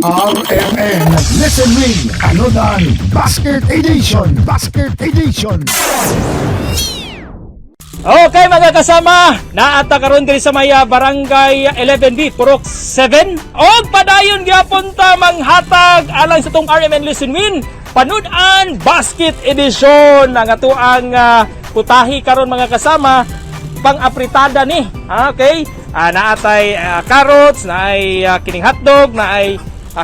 RMN Listen Win Panudan Basket Edition. Basket Edition. Okay, mga kasama, naata karon diri sa may Barangay 11B, Purok 7. Og padayon gyapon ta manghatag alang sa tong RMN Listen Win Panud-an Basket Edition. Ang atoang putahi karon, mga kasama, pang apritada ni. Ah, okay? Naatay carrots, naay kining hotdog, naay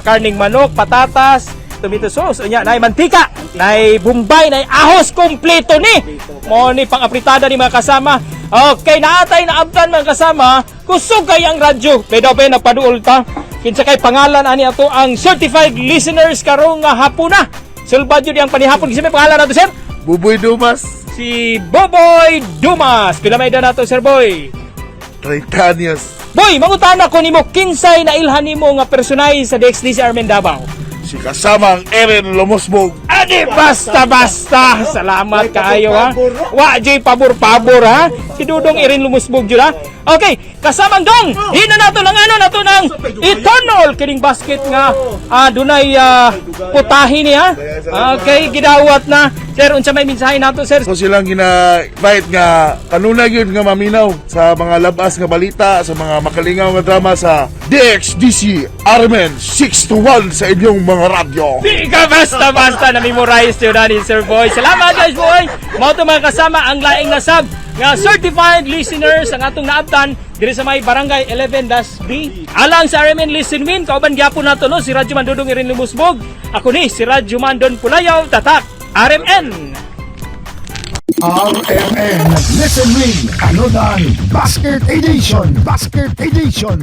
karning manok, patatas, tomato sauce, unya naay mantika, naay bombay, naay ahos, kompleto ni. Mo ni pang apritada ni, mga kasama. Okay, naatay naabtan, mga kasama, kusog kay ang radyo. Pero pa nagpaduol ta. Kinsa kay pangalan ani ato ang certified listeners karong hapuna? Sulbad yun ang panihapon. Kinsa may pangalan nato, sir? Buboy Dumas. Si Boboy Dumas. Pila may edad nato, Sir Boy? 30 anyos. Boy, mangutana ko nimo, kinsay nailhan nimo nga personahe sa DXDC RMN Davao? Si kasamang Erin Lomosbog. Adi basta basta. Salamat kaayo ha. Wa jay pabor-pabor ha. Si Dudong Irin Lumusbog jud ha. Okay, kasamang dong. Di na nato lang ano nato nang itonol kining basket nga dunay putahi niya. Okay, gidawat na. Sir, unsa may mensahe nato, sir? So silang gina-invite nga kanunay gyud nga maminaw sa mga labas nga balita, sa mga makalingaw nga drama sa DXDC RMN 6 to 1 sa inyong mga radyo. Di ka basta-basta na-memorize yun na ni Sir Boy. Salamat guys, boy! Mao to, mga kasama, ang laing nasab nga certified listeners ang atong naabtan diri sa may Barangay 11-B. Alang sa RMN Listen Win, kauban gyapon nato no si Radyo Mandudong Irin Lumusbog. Ako ni si Radyo Mandon Pulayaw, Tatak RMN. RMN Listen Win Panudan Basket Edition. Basket Edition.